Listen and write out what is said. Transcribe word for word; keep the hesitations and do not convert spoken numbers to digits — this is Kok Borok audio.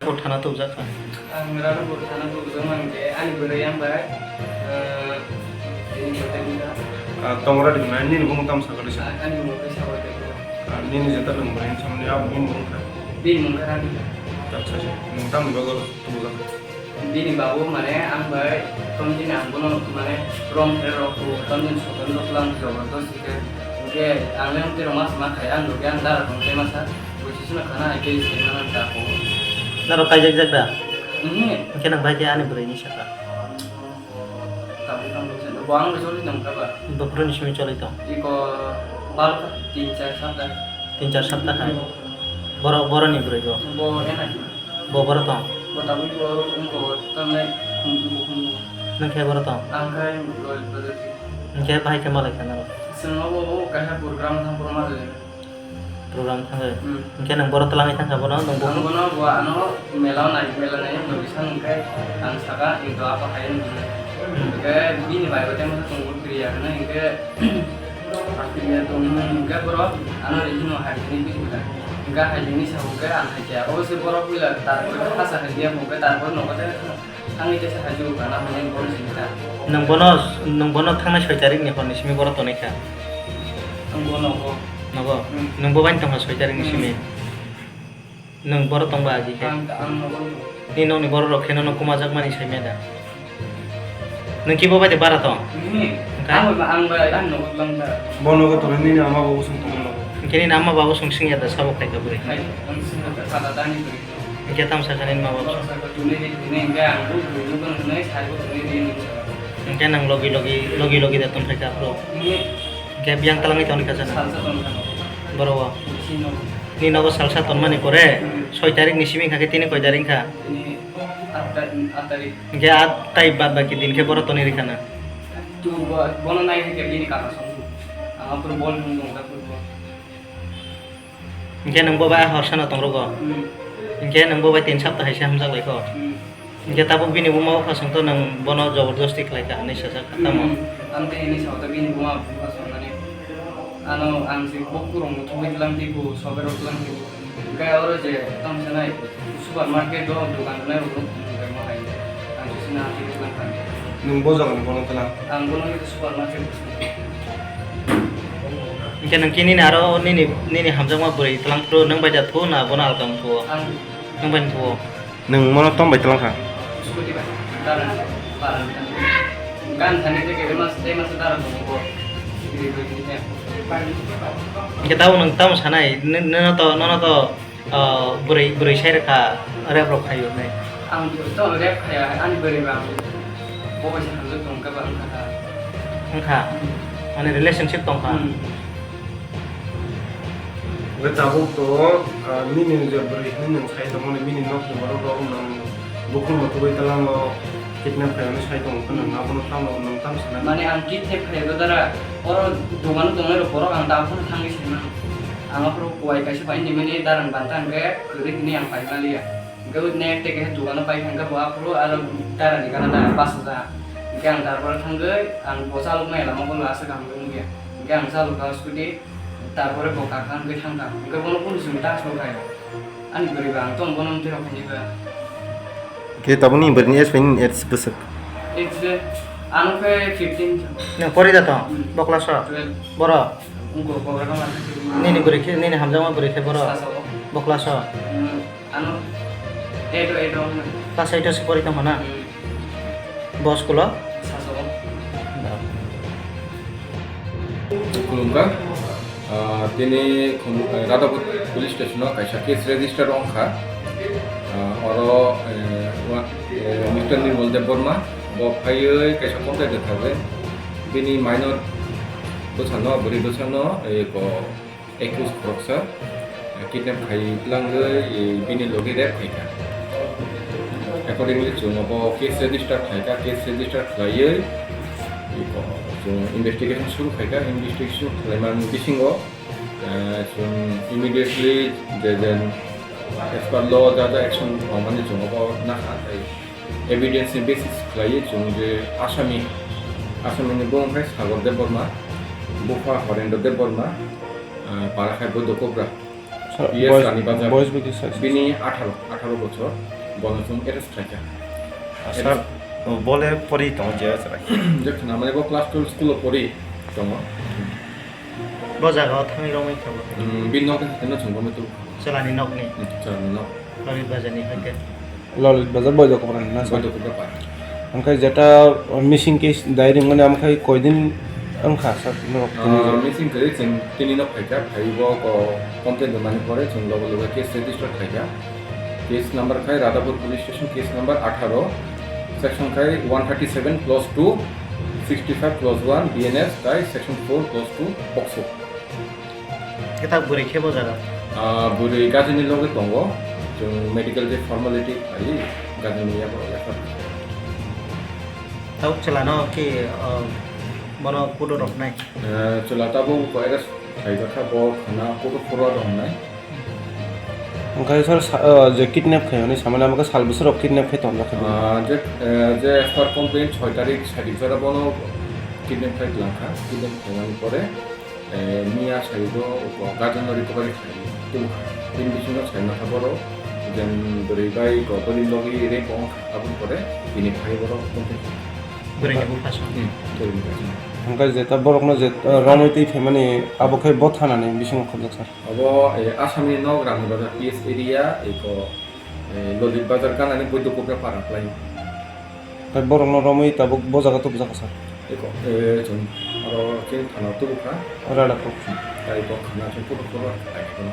Bo thana tubujak kha. Ang Radhapur thana tubujak mankhe ani bwrwi ang bai, ah, tini kotor wngkha. Ah, tongra di nai, nini bumung tamo sakha risa? Ah, ani bumung khe Saboi Debbarma. Ah, nini jeta nwng bwrwi ni samani abo bini bumung kha? Bini bumung kha Radhika. Acha, acha. Nwng tamni bagwi tubujak kha? Bini babu mane ang bai tongchini ang bono mane wrong khe rok ku, tongchini soton rok lang jabardasti khe. Hwnkhe ang le twi rok ma sama khai ang rok ang dara tong tei masa. Buisisino khana hai khe se mano ta ko. Norok kaijak jak da? Mhm. Hwnkhe nang bai khe ani bwrwi ni saka. Tabuk tang bwsano. Bo ang choli tong kha ba? Bo phuru ni simi choli tong? Iko bal kha, tin char sapta. Tin char sapta hai. Boro, boro ni bwrwi bo? Bo ena. Bo boro tong? Bo tabuk bo wngko tangnai khum, khum, khum. Nang khe boro tong? Ang khe loi, loi, loi. Hwnkhe bahai khe malai kha norok? Chwng obo, obo kaisa program thang program malai. Program thangwi. Hmm. Hwnkhe nwng boro twlangwi thangkha bono, nwng bo. Ang bono bo ano mela nai, mela nai wngwi san hwnkhe ang saka, "Ito apa hai?" Hmm. Hwnkhe bini bai bo tei masa tongo Priya hwnwi, hwnkhe Priya tong hwnkhe borok ano rihino hai hwnwi bini bwkha. Hwnkhe hai hwnwi sa hwnkhe ang hai khe abo se borok puila tarpor hasa hai khe hwnkhe tarpor nogo tei. Ang ite sa haju kana hwnwi bono sini ta. Nwng bono, nwng bono thangnai soi tarik ni hor ni simi boro tonwi kha. Ang bono go. Nogo? Hmm. Nwng bo bai tongkha soi tarik ni simi. Hmm. Nwng boro tongba agi khe? Ang, ang nogo. Ni nokni borok rok khe nono kuma jakmani sai meda. Nwng kibo bai de bara tong? Hmm. Wngkha? Ang, ang bai, ang nogo lang da. Bono go tonwi nini ama bo usung tong nogo. Hwnkhe nini ama bo usung singya da sabo khai kha bwrwi? Khai, ang singya da, sada dani bwrwi. Hwnkhe tamo sakha nini ma baba? Baba sakha, "Tuni di, tuni hwnkhe ang bo buino bono hwnwi saibo tuni di," hwnwi sakha. Hwnkhe nwng logi logi, logi logi de tongphai kha aphuru? Hwnkhe? Hwnkhe biyang twlangwi tongkha sana? Salsa tongkha. Boro o? Bisi nogo. Nini nogo salsa tongmani pore, hmm, soi tarik ni simi wngkha khe tini koi tarik wngkha? Tini aat ta-, aat tarik. Hwnkhe aat tai bad baki din khe boro tonwi rwkha na? Tu bo-, bono nai hwnkhe bini kaka song. Ang aphuru bol nung tongkha football. Hwnkhe nwng bo bai a horsano tong rogo? Hmm. Hwnkhe nwng bo bai tin sapta hai se hamjak lai kho? Hmm. Hwnkhe tabuk bini buma bupha song to nwng bono jobordosti khlai kha hinwi sajak kha tamo? Hmm. Ang tei hinwi sao to bini buma bupha song mani. Ano ang se bo kurung thumwi tlang tei bo sobe rok tlang tei bo. Hwnkhe oro je tamo sanai supermarket o dogan rwnai rok no thumwi tongma hai. Ang se sina tei dogan kha. Nwng bo jagani bono tlang? Ang bono supermarket. Hwnkhe nwng kinini aro nini, nini hamjakma bwrwi twlang phuru nwng bai da thu na bono alka wng thu o? Ang. Nwng bai wng thu o? Nwng mono tong bai twlang kha? Scooty bai. Karan, karan. Gan thani tei kebengma, tei masa dara tongo bo. Hwnkhe tabuk nwng tamo sanai, n-, nono to, nono to, Ah, bwrwi, bwrwi sai rwkha, rep rok khaio hinwi. Ang to rep khaya, ani bwrwi ba ang bo bai se hamjak tong khe ba wngkha kha. Wngkha? Hmm. Mane relationship tongkha? Hmm. Hwnkhe tabuk to, ah, nini je bwrwi hinwi nwng sai tongmani, bini nokni borok rok nwng bukhuk no tubui twlango kidnap khaimani sai tongo, phano hmm, abono tamo nwng tamo sana. Mane ang kidnap khaiya dara, oro dogano tongnai rok borok ang tabuk phano thangwi sai mano. Ang aphuru kuwai kaisa pai hinwi mani darang banta hwnkhe kwrwi hinwi ang pai manliya. Hwnkhe next day kaisa dogano pai thangkhe bo aphuru aro darani gana da pas hajar. Hwnkhe ang tarpore thangwi ang bo chaloknai lama bo aswk kaham khe nukya. Hwnkhe ang chalokha scooty, tarpore bo kakha hwnkhe thangkha. Hwnkhe bono kunu chwng ta aswk khaio. Ani bwrwi ba ang tong bono amtwi rok hinwi ba. Khe tabukni bwrwini age bai nini age bwswk? Age, ano khe fifteen. Nwng pori da tong? Hmm. Bo class o? Twelve. Boro? Wngkha, program ang khe. Nini bwrwi khe, nini hamjakma bwrwi khe boro? Sasago. Bo class o? Hmm, ano eight o, eight o wngkha. Class eight o se pori tongkha na? Hmm. Bo school o? Sasago. Khulumkha. Ah, tini Khum-, eh, Radhapur police station o kaisa case register wngkha. Ah, oro, eh, wa-, eh, Mister Nirmal Debbarma bo phaiwi kaisa complaint rwkha je bini minor bwsano, bwrwi bwsano, eh, ko accused khoroksa, eh, kidnap khai tlangwi, eh, bini logi rape khaikha. Accordingly, chwng abo case register khaikha, case register khlaiwi, eh, ko, chwng investigation suru khaikha, investigation khlaimani bisingo, eh, chwng immediately je, je as per law ja ja action tongmani chwng abo nakha, tei evidence ni basis khlaiwi chwng je asami, asami ni bung khe Sagar Debbarma, bupha Horendra Debbarma, ah, para khai Buddha Kubra. Sir, P S boys, Rani Bazar. Boys bwkhe sir. Bini atharo, atharo bochor, bono chwng arrest khlaikha. Sir, bole pori tongo je chwrai? Je khna mane bo class twelve school o pori tongo. Bo jaga o thangwi romwi kha bo? Hmm, bini nok haino chwng romwi tubu. Chwlani nokni? Hmm, chwlani nok. Lolit Bazar ni hai khe? Lolit Bazar Boidokopra ni na sir? Boidokopra para. Hwnkhe jeta missing case dai ringmani amkhai koidin wngkha sir, norok tini? Ah, missing kwrwi chwng tini no phaikha, phaiwi bo ko complaint rwmani pore chwng logo logo case register khaikha. Case number khai Radhapur Police Station, case number atharo, section khai one thirty seven clause two, sixty five clause one B N S tai section four clause two POCSO. Khe ta bwrwi khe bo jaga? Ah, bwrwi gajini loge tongo. Chwng medical je formality khai gajini yago lekha. Tabuk chwla no khe, ah, bono kudo rok nai? Eh, chwla tabuk ko arrest khaijak kha, bo khana kudo phuru rok nai. Hwnkhe sir, sa-, ah, je kidnap khaimani samani amo khe sal bwswk rok kidnap khai tonjak kha? Ah, je, eh, je as per complaint soi tarik sadi jora bono kidnap khai twlang kha, kidnap khaimani pore Eh, miya saibo ko gajano recovery khlai tubukha. Bini bisingo sai masa borok, jen bwrwi bai ko bwrwi logi rape wngkha, aboni pore bini phai borok tongthai. Bwrwini bupha song. Hmm, bwrwini bupha song. Hwnkhe jeta borokno je, eh, romwi twi phaimani abo khe bo thanani bisingo khobjak sir? Abo, eh, Assamni nok Rani Bazar P S area, eko, eh, Lolit Bazar ganani Boidokopra para khlai. Tei borokno romwi tabuk bo jaga tubujak kha sir? Eko, eh, chwng aro chini thana tubukha. Rada kok. Tei bo khana chwng photo photo tei kono.